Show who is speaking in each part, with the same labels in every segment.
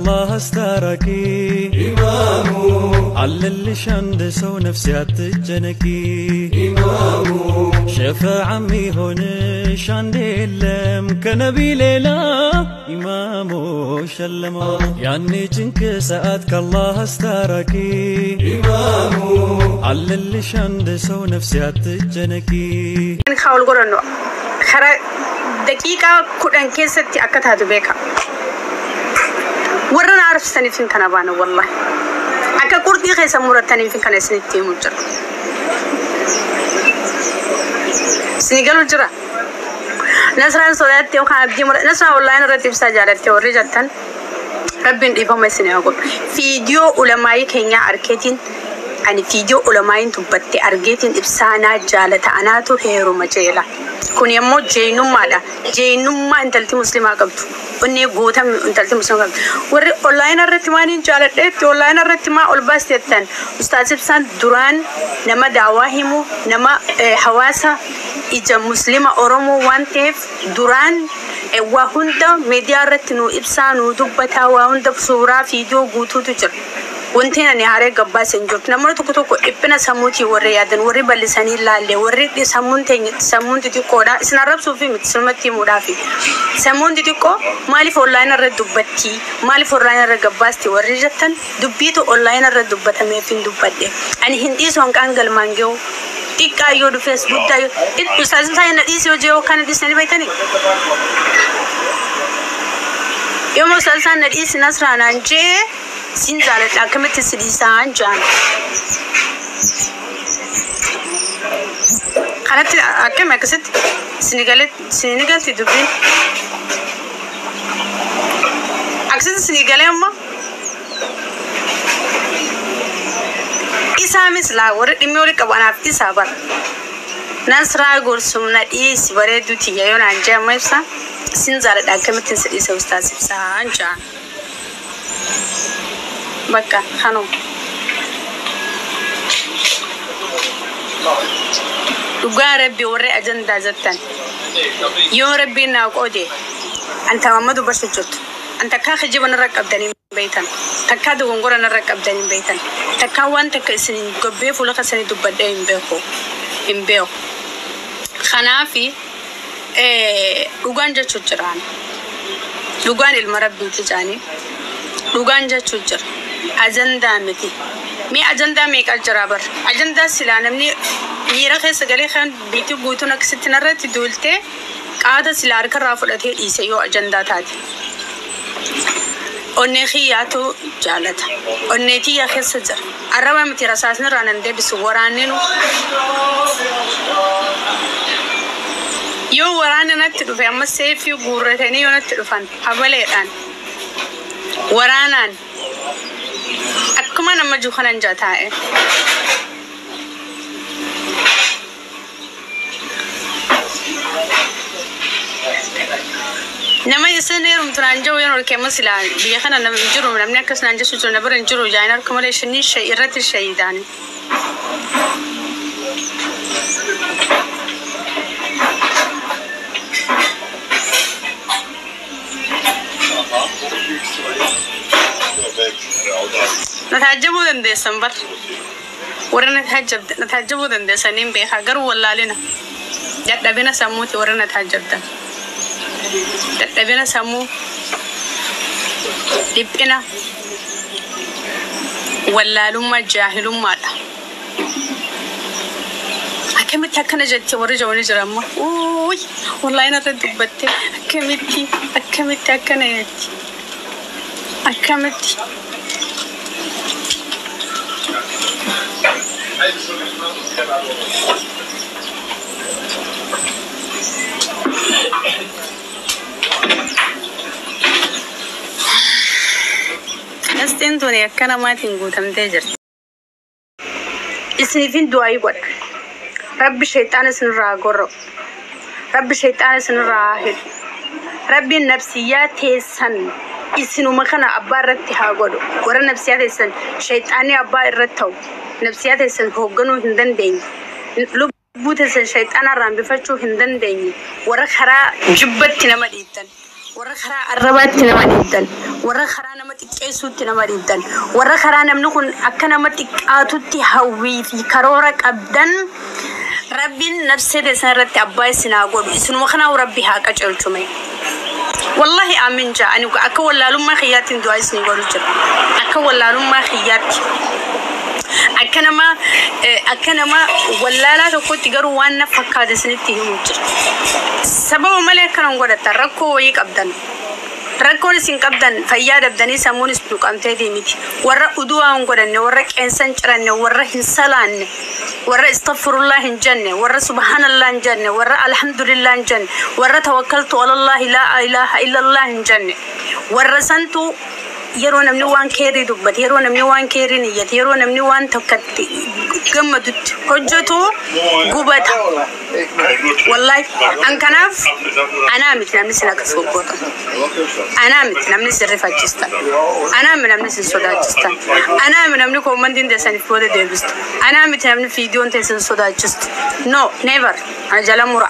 Speaker 1: ከአላህ አስታራቂ
Speaker 2: ኢማሙ
Speaker 1: አለልሽ አንድ ሰው ነፍሴ አትጨነቂ
Speaker 2: ኢማሙ
Speaker 1: ሸፈዓ የሚሆንሽ አንድ የለም ከነቢ ሌላ ኢማሙ ሸለመው ያኔ ጭንቅ ሰዓት ከአላህ አስታራቂ
Speaker 2: ኢማሙ
Speaker 1: አለልሽ አንድ ሰው ነፍሴ አትጨነቂ።
Speaker 3: Haa wal godhannu karaa daqiiqaa 10 keessatti akka taatu beeka. Warra na arabsitaniif hin kana baana, wallahi. Akka qurxii keessa murattaniif hin kana isinitti himu jira. Isinii galu jira. Nasraan sodaatti yookaan abdii mura Nasraan wallahi irratti ibsaa jaalatte warri jettan, Rabbiin dhiifama isinii haa godhu. Fiidiyoo ulamaayii keenyaa arkeetiin, ani fiidiyoo ulamaayiin dubbatte argeetiin ibsaa naa jaalata anaatu heeruma jeela. Kun immoo jeenyummaadha. Jeenyummaa intalti musliimaa qabdu. Onnee goota intalti musliimaa qabdu. Warri onlaayinii irratti maaliin jaaladheetti onlaayinii irratti maa ol baaste jettan, Ustaaz Ibsaan duraan nama daawaa himu, nama hawaasa ija muslima Oromoo waan ta'eef, duraan waa hunda miidiyaa irratti nu ibsaa, nu dubbataa, waa hunda suuraa fiidiyoo guutuutu jira. Wanti ani haaree gabbaase hin jirtu. Namoonni tokko tokko dhiphina sammuutii warri yaadan, warri bal'isanii ilaalle, warri sammuun teenya sammuun xixiqqoodha. Isin arrabsuu fi miti, sirmatti himuudhaafi. Sammuun xixiqqoo maaliif onlaayinii irra dubbattii? Maaliif onlaayinii irra gabbaasti warri jettan, dubbiitu onlaayinii irra dubbatameef hin dubbadhe. Ani hin dhiisu hanqaan galmaan gahu. Xiqqaa yoo dhufes guddaa yoo Ustaaz Ibsaa na dhiisi yoo jee kana dhiisanii beektanii? Yooma Ustaaz Ibsaan na dhiisi Nasraa naan jee, sin jaaladha, akkamitti si dhiisaan jaan. Kanatti akkami akkasitti isinii galti dubbiin? Akkasitti isinii galee amma? Isaa mislaa warri dhimmi walii qabu anaaf isaa bara. Nasraa gorsum na dhiisi bareedduu tiyya yoo naan jee, amma ibsaa sin jaaladha, akkamittiin si dhiisa Ustaaz Ibsaan jaan. Bakka kanuma. Dhugaa Rabbi, warri ajandaa jettan, yoo Rabbiin naa qoode anta amma dubbachuu jirtu. An takkaa kijiba narra qabdanii hin beektan. Takkaa dogongora narra qabdanii hin beektan. Takkaa waan takka isin gobbee fuula keessanii dubbadhee hin beeku. Hin beeku. Kanaafi dhugaan jechuu jiraan. Dhugaan ilma Rabbiiti jaanii. Dhugaan jechuu jira. Ajandaa miti. Mee ajandaa meeqa jira bar? Ajandaa silaa namni miira keessa galee kan biitti guutuun akkasitti narratti duultee qaada silaa harkarraa fudhatee dhiise yoo ajandaa taate. Onnee kiyyaatu jaalata. Onnee tiyya keessa jira. Arraba miti, rasaasni irraa nan deebisu waraanninu. Yoo waraanni natti dhufe, amma seefii guurratanii yoo natti dhufan, habaleedhaan waraanaan akkuma nama jiru kanan jaa taa'e. Nama isin heerumtu naan jiru yoon ol keemma silaa biyya kana nama hin jiru, namni akkas naan jechu jiru na bira hin jiru jaayin harka malee shinii irratti shayidaani. Na taajjabuu dandeessan bar. Warra na taajjabda na taajjabuu dandeessaniin beekaa, garuu wallaalina. Dadhabina sammuuti warra na taajjabdan. Dadhabina sammuu, dhiphina, wallaalummaa, jaahilummaadha. Akkamitti akkana jettee warri jawani jira amma. Uuy, wallaahi narra dubbatte, akkamitti akkamitti akkana jetti? Akkamitti? Asxeen tuni akka namaatiin guutamtee jirti. Isiniifin du'aayii godha. Rabbi shayxaana isinirraa gorra'u. Rabbi shayxaana isinirraa haa hidhu. Rabbiin nafsiyyaa teessan isinuma kana abbaa irratti haa godhu. Warra nafsiyyaa teessan shayxaanni abbaa irratti ta'u, nafsiyyaa teessan hoogganuu hin dandeenye, lubbuu teessan shayxaana irraa hambifachuu hin dandeenye, warra karaa jibbatti nama dhiibdan, warra karaa arrabaatti nama dhiibdan, Warra karaa nama xiqqeessuutti nama dhiibdan. Warra karaa namni kun akka nama xiqqaatutti hawwii fi karoora qabdan. Rabbiin nafsee teessan irratti abbaa isin haa godhu. Isinuma kanaaf Rabbi haa qajeelchume. Wallahi aamin jaa ani akka wallaalummaa kiyyaatti du'aa isin godhu jira. Akka wallaalummaa kiyyaatti. Akka nama wallaalaa tokkotti garuu waan na fakkaate isinitti himu jira. Sababa malee akkana hin godhattan rakkoo wayii qabdan. Rakkoon isin qabdan fayyaa dabdanii sammuun isin tuqamteetii miti. Warra udu'aa hin godhanne, warra qeensa hin ciranne, warra hin salaanne, warra istaghfirullah hin jenne, warra subhanallah hin jenne, warra alhamdulillah hin jenne, warra tawakkaltu alallahi laa ilaaha illallah hin jenne. Warra santu yeroo namni waan keerii dubbate, yeroo namni waan keerii niyyate, yeroo namni waan tokkotti gammadutti hojjetu gubata. Wallahi an kanaaf anaa miti namni sin akkas goggoota. Anaa miti namni sin rifaachistan. Anaa miti namni sin sodaachistan. Anaa miti namni koommantiin teessaniif booda deebistu. Anaa miti namni fiidiyoon teessan sodaachistu. No, never. Ana jala mura.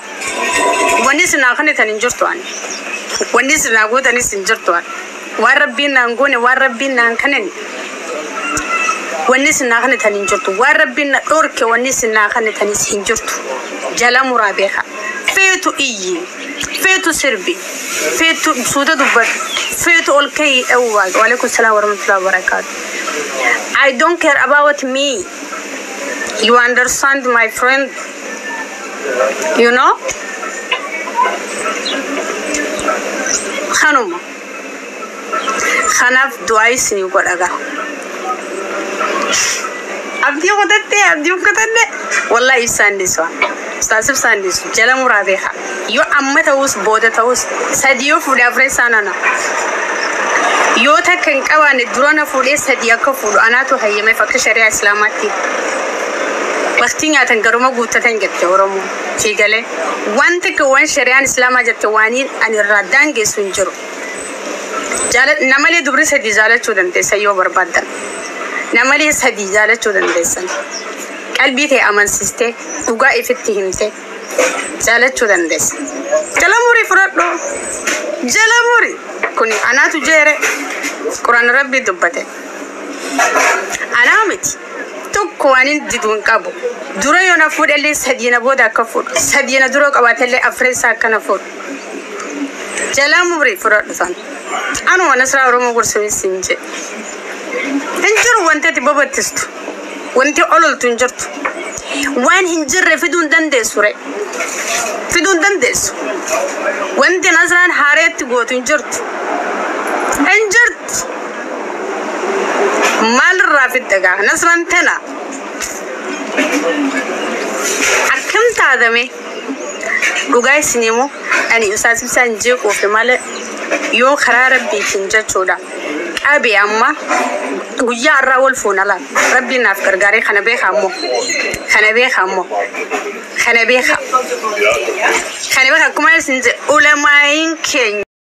Speaker 3: Wanni isin naa kennitan hin jirtu ani. Wanni isin naa gootanis hin jirtu ani. Waan Rabbiin naan goone, waan Rabbiin naan kennine. Wanni isin naa kennitan hin jirtu. Waan Rabbiin na dhorke wanni isin naa kennitanis hin jirtu. Jala muraa beeka. Feetu iyyi, feetu sirbi, feetu suuta dubbadhu, feetu ol ka'ii dhawwaa. Waalaikum salaam warahmatullahi wabarakatuh. I don't care about me. You understand, my friend? You know? Kanuma. Kanaaf du'aa isinii godha gaa. Abdii kutattee, abdii kutattee. Wallahi ibsaan dhiisu. Ustaas ibsaan dhiisu. Jala muraa beeka. Yoo amma ta'us booda ta'us sadii yoo fuudhee afree isaan ana. Yoo takka hin qabaanne dura na fuudhee sadii akka fuudhu anaatu hayyameef akka shari'aa islaamaatti. Waqtii nyaatan garuma guuttatan jette Oromoo. Fiigalee. Waan takka waan shari'aan islaamaa jette waaniin ani irraa daangessu hin jiru. Namalee dubri sadii jaalachuu dandeessan yoo barbaaddan. Namalee sadii jaalachuu dandeessan. Qalbii ta'e amansiistee dhugaa ifitti himtee jaalachuu dandeessa. Jala murii fudhadhu. Jala murii. Kuni anaatu jeere. Quraana Rabbii dubbate. Anaa miti. Tokko waan hin didu hin qabu. Dura yoo na fuudhellee sadii na booda akka fuudhu. Sadii na dura qabaatellee afreessaa akka na fuudhu. Jala murii fudhadhu sana. Anuma Nasraa Oromoo gorsuunis hin jedhe. Hin jiru wanti ati babattistu. Wanti ololtu hin jirtu. Waan hin jirre fiduu hin dandeessu re. Fiduu hin dandeessu. Wanti Nasraan haareetti gootu hin jirtu. Hin jirtu. Maalirraa fidda gaa Nasraan tana. Akkam taatame dhugaa isin immoo ani ustaas ibsaan jeequufi malee yoo karaa Rabbiitiin jechuudha. Qabe amma guyyaa irraa wal fuuna laal. Rabbiin naaf gargaaree kana beeka ammoo. Kana beeka ammoo. Kana beeka. Kana beeka akkuma isin jedhe ulamaa'iin keenya.